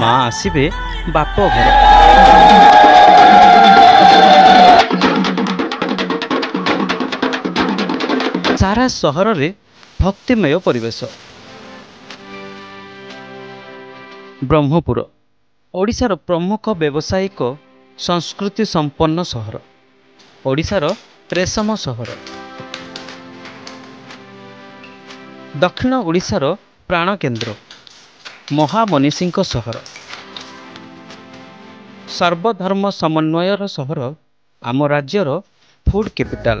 ମା ଆସିବେ ବାପ ଘର। ସାରା ସହରରେ ଭକ୍ତିମୟ ପରିବେଶ। ବ୍ରହ୍ମପୁର ଓଡ଼ିଶାର ପ୍ରମୁଖ ବ୍ୟବସାୟିକ ସଂସ୍କୃତି ସମ୍ପନ୍ନ ସହର, ଓଡ଼ିଶାର ରେଶମ ସହର, ଦକ୍ଷିଣ ଓଡ଼ିଶାର ପ୍ରାଣକେନ୍ଦ୍ର, ମହାମନୀଷୀଙ୍କ ସହର, ସର୍ବଧର୍ମ ସମନ୍ୱୟର ସହର, ଆମ ରାଜ୍ୟର ଫୁଡ୍ କ୍ୟାପିଟାଲ।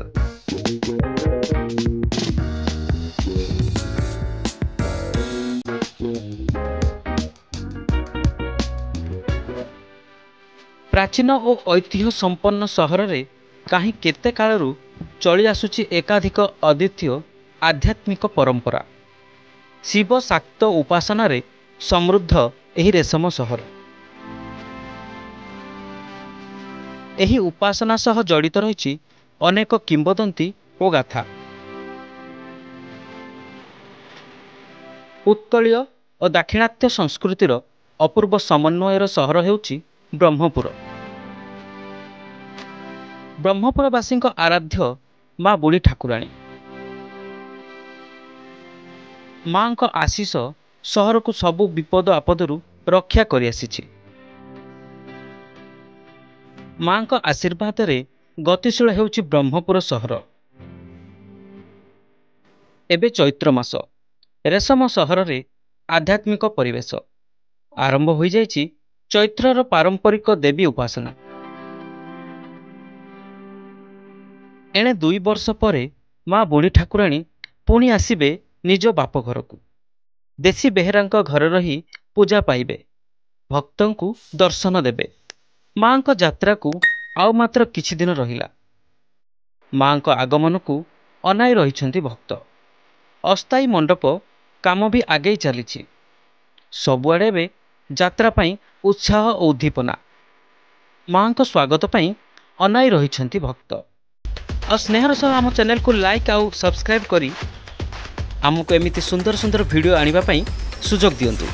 ପ୍ରାଚୀନ ଓ ଐତିହ୍ୟ ସମ୍ପନ୍ନ ସହରରେ କାହିଁ କେତେ କାଳରୁ ଚଳି ଆସୁଛି ଏକାଧିକ ଅଦ୍ୱିତୀୟ ଆଧ୍ୟାତ୍ମିକ ପରମ୍ପରା। ଶିବ ଶାକ୍ତ ଉପାସନାରେ ସମୃଦ୍ଧ ଏହି ରେଶମ ସହର। ଏହି ଉପାସନା ସହ ଜଡ଼ିତ ରହିଛି ଅନେକ କିମ୍ବଦନ୍ତୀ ଓ ଗାଥା। ଉତ୍କଳୀୟ ଓ ଦାକ୍ଷିଣାତ୍ୟ ସଂସ୍କୃତିର ଅପୂର୍ବ ସମନ୍ୱୟର ସହର ହେଉଛି ବ୍ରହ୍ମପୁର। ବ୍ରହ୍ମପୁରବାସୀଙ୍କ ଆରାଧ୍ୟ ମା ବୁଢ଼ୀ ଠାକୁରାଣୀ। ମାଙ୍କ ଆଶିଷ ସହରକୁ ସବୁ ବିପଦ ଆପଦରୁ ରକ୍ଷା କରିଆସିଛି। ମାଙ୍କ ଆଶୀର୍ବାଦରେ ଗତିଶୀଳ ହେଉଛି ବ୍ରହ୍ମପୁର ସହର। ଏବେ ଚୈତ୍ର ମାସ। ରେଶମ ସହରରେ ଆଧ୍ୟାତ୍ମିକ ପରିବେଶ ଆରମ୍ଭ ହୋଇଯାଇଛି। ଚୈତ୍ରର ପାରମ୍ପରିକ ଦେବୀ ଉପାସନା। ଏଣେ 2 ବର୍ଷ ପରେ ମା ବୁଢ଼ୀ ଠାକୁରାଣୀ ପୁଣି ଆସିବେ ନିଜ ବାପଘରକୁ। ଦେଶୀ ବେହେରାଙ୍କ ଘରେ ରହି ପୂଜା ପାଇବେ, ଭକ୍ତଙ୍କୁ ଦର୍ଶନ ଦେବେ। ମାଙ୍କ ଯାତ୍ରାକୁ ଆଉ ମାତ୍ର କିଛି ଦିନ ରହିଲା। ମାଙ୍କ ଆଗମନକୁ ଅନାଇ ରହିଛନ୍ତି ଭକ୍ତ। ଅସ୍ଥାୟୀ ମଣ୍ଡପ କାମ ବି ଆଗେଇ ଚାଲିଛି। ସବୁଆଡ଼େ ଏବେ ଯାତ୍ରା ପାଇଁ ଉତ୍ସାହ ଓ ଉଦ୍ଦୀପନା। ମାଙ୍କ ସ୍ୱାଗତ ପାଇଁ ଅନାଇ ରହିଛନ୍ତି ଭକ୍ତ। ଆଉ ସ୍ନେହର ସହ ଆମ ଚ୍ୟାନେଲକୁ ଲାଇକ୍ ଆଉ ସବସ୍କ୍ରାଇବ୍ କରି ଆମକୁ ଏମିତି ସୁନ୍ଦର ସୁନ୍ଦର ଭିଡ଼ିଓ ଆଣିବା ପାଇଁ ସୁଯୋଗ ଦିଅନ୍ତୁ।